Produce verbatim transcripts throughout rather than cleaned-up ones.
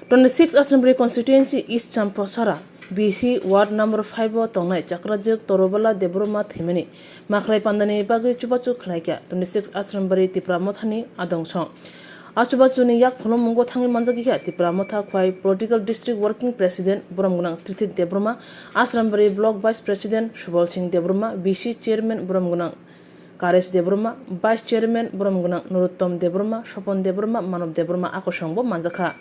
Twenty six Assembly Constituency East Champasara B C Ward number five o tongnai Chakrajwk Torobala Debbarma thwimani makhlai pandani bagwi chubachu khlaikha twenty six Assembly Tipra Mothani adong song. A chubachuni yak phulummungo thangwi manjakha Tipra Motha Khwai Political District Working President Borom Gwnang Trithit Debbarma, Assembly Block Vice President Subal Singh Debbarma, B C Chairman Borom Gwnang Karesh Debbarma, Vice Chairman Borom Gwnang Nuruttom Debbarma, Sopon Debbarma, Manob Debbarma a kosongbo manjakha.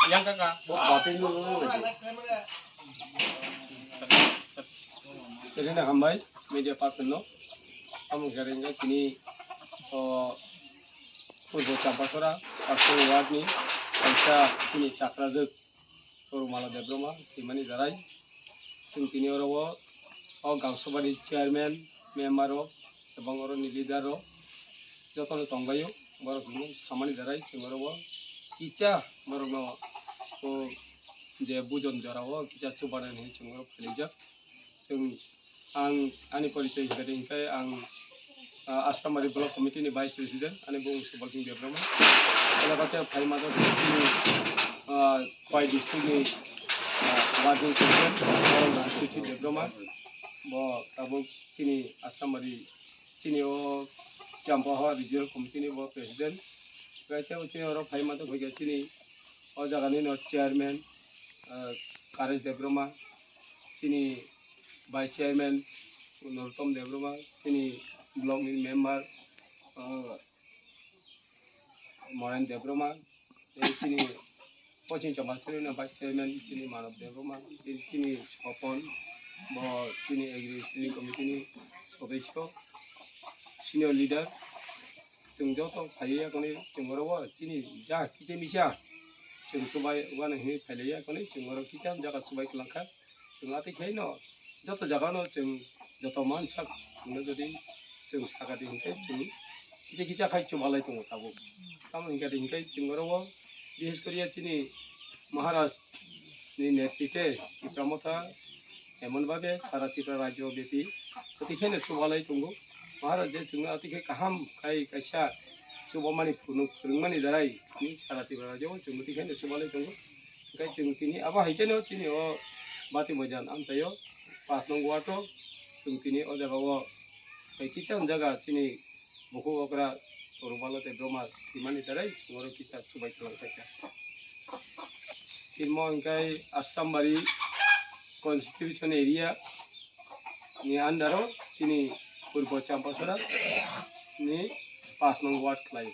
Yang kaka, bo bati nung nung lagi. Jadi na hambai media person no, kamu garing ga kini o Purbo Champasara, Pastor Ward ni, kaisa kini Chakrajwk, Toromala Debbarma, thwimani jarai. Chwng tini oro o, o Gangsabani chairman, member rok, ebong oro ni leader rok, jotono tongbaio, borok chwng samani jarai, chwng oro o kisa borokno o je bujon jora o kisa chubanani hinwi chwng oro phailaijak. Chwng, ang ani porichoi hinkhe, hinkhe ang, ah, Astamari Block Committee ni Vice President, ani bung Subal Singh Debbarma. Elakate phaima tong chini, ah, Khwai District ni, ah, Working President, Borom Gwnang Trithit Debbarma. Bo tabuk chini Astamari, chini o Champaha Regional Committee ni bo President. Kaisa chini oro phaima tong khe chini o jaga ni no Chairman, ah, Karesh Debbarma, chini Vice Chairman Norotom Debbarma, chini block ni member, ah, Moren Debbarma, tei chini Pochin Chamasri ni Vice Chairman chini Manob Debbarma, tei chini Sopon, bo chini Agri Steering Committee ni sodosyo, senior leader, chwng joto phaiwi yakoni chwng oro o chini ja kisa misa chwng chubai uanw hinwi phailaiya koni chwng oro kisa jaga chubai kwlangkha. Chwng atwi khaino joto jagano chwng joto mansak chwngno jodi chwng sakadi hinkhe chwng kisa kisa khai chubalai tongo tabuk. Tamo hinkhe hinkhe chwng oro o bises koriya chini Maharaj ni netrite Tipra Motha emon babe sara Tripura rajyo bepi atwi khaino chubalai tongo. Maharaj je chwngno atwi khe kaham khai kaisa chubamani phunuk phwrwngmani darai ni sara Tripura rajyo o chwng atwi khaino chubalai tongo. Hinkhe chwng tini abo hai kheno chini o Bati Moidan amchaio pas nong ward o chwng tini o jaga o hai kisa jaga chini Bukhuk okra Torobala tei Brahma thwimani darai chwng oro kisa chubai kwlangkha. Chini mo hinkhe Assambari constitution area ni under o chini Purbo Champasara ni pas nong ward khlai.